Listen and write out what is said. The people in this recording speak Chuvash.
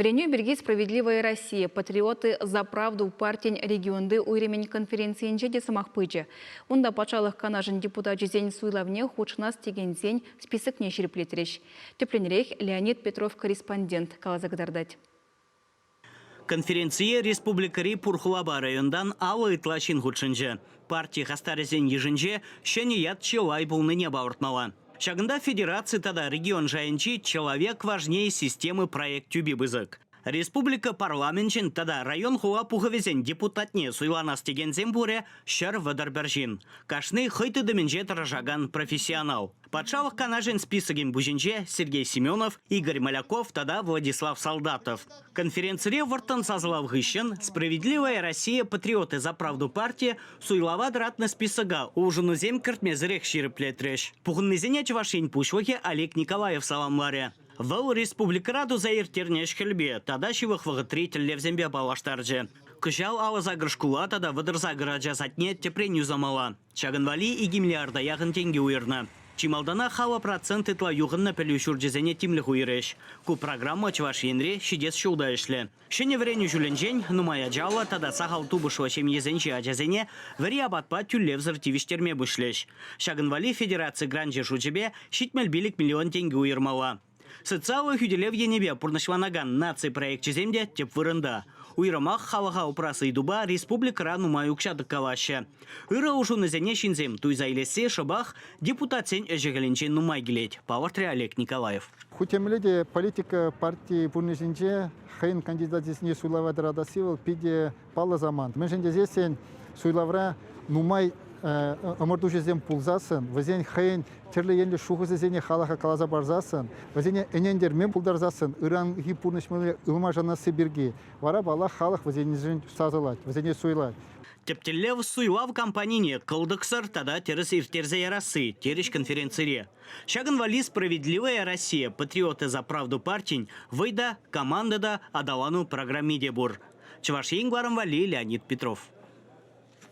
Вӗренӳ пирки «Справедливая Россия. Патриоты за правду» партин регионти уйрӑмӗн конференцийӗнче те сӑмах пычӗ. Унта Патшалӑх Канашӗн депутачӗсен суйлавне хутшӑнас текенсен списокне ҫирӗплетрӗҫ. Тӗплӗнрех Леонид Петров корреспондент каласа кӑтартать. Конференцие республикӑри пур хулапа районтан 50 ытла ҫын хутшӑнчӗ. Парти хастарӗсен йышӗнче ҫӗнӗ ят чылай пулнине палӑртмалла. Ҫакӑнта федераци тата регион шайӗнчи «Человек важнее системы» проект тӳпи пысӑк. Республика парламенчӗн тата район-хула пухӑвӗсен депутатне суйланас текенсем пурӗ 131 ҫын. Кашни хӑй тытӑмӗнче тӑрӑшакан профессионал. Патшалӑх Канашӗн списокӗн пуҫӗнче Сергей Семенов, Игорь Моляков тата Владислав Солдатов. Конференцире вӑрттӑн сасӑлав хыҫҫӑн «Справедливая Россия. Патриоты за правду» парти суйлава тӑратнӑ списока улшӑнусем кӗртмесӗрех ҫирӗплетрӗҫ. Пухӑннисене Чӑваш Ен Пуҫлӑхӗ Олег Николаев саламларӗ. Вӑл республикӑра туса ирттернӗ ӗҫ-хӗлпе тата ҫывӑх вӑхӑтри тӗллевсемпе паллаштарчӗ. Кӑҫал 58 шкула тата 38 ача садне тӗпрен юсамалла. Ҫакӑн валли 2 миллиарда яхӑн тенкӗ уйӑрнӑ. Чи малтанах 50 процент ытла юхӑннӑ пӗлӳ ҫурчӗсене тимлӗх уйӑрӗҫ. Ку программа Чӑваш Енре ҫитес ҫул та ӗҫлӗ. Ҫӗнӗ вӗренӳ ҫулӗнчен нумай ачаллӑ тата сахал тупӑшлӑ ҫемьесенчи ачасене вӗри апатпа тӳлевсӗр тивӗҫтерме пуҫлӗҫ. Ҫакӑн валли федераци гранчӗ шучӗпе 75 миллион тенкӗ уйӑрмалла. Социаллӑ хӳтӗлев енӗпе пурнӑҫланакан наци проекчӗсем те тӗп вырӑнта. Уйрӑмах халӑха упрас ыйтупа республикӑра нумай укҫа тӑккалаҫҫӗ. Ырӑ улшӑнусене ҫынсем туйса илесси шӑпах депутатсен ӗҫӗ-хӗлӗнчен нумай килет, палӑртрӗ Олег Николаев. Ку темле те политика парти пурнӑҫӗнче хӑйӗн кандидачӗсене суйлава тӑратасси вӑл питӗ паллӑ самант. Мӗншӗн тесессӗн суйлавра нумай ӑмӑртуҫӑсем пулсассӑн, вӗсен хӑйӗн тӗрлӗ енлӗ шухӑшӗсене халӑха каласа парсассӑн, вӗсене ӗнентерме пултарсассӑн ыранхи пурнӑҫ мӗнле ылмашӑнасси пирки вара, паллах, халӑх вӗсеншӗн сасӑлать, вӗсене суйлать. Тӗп тӗллев суйлав кампанине кӑлтӑксӑр тата тӗрӗс ирттерсе ярасси, терӗҫ конференцире. Ҫакӑн валли «Справедливая Россия. Патриоты за правду» партин вӑй та, команда та, аталану программи те пур. Чӑваш Ен кӑларӑм валли Леонид Петров.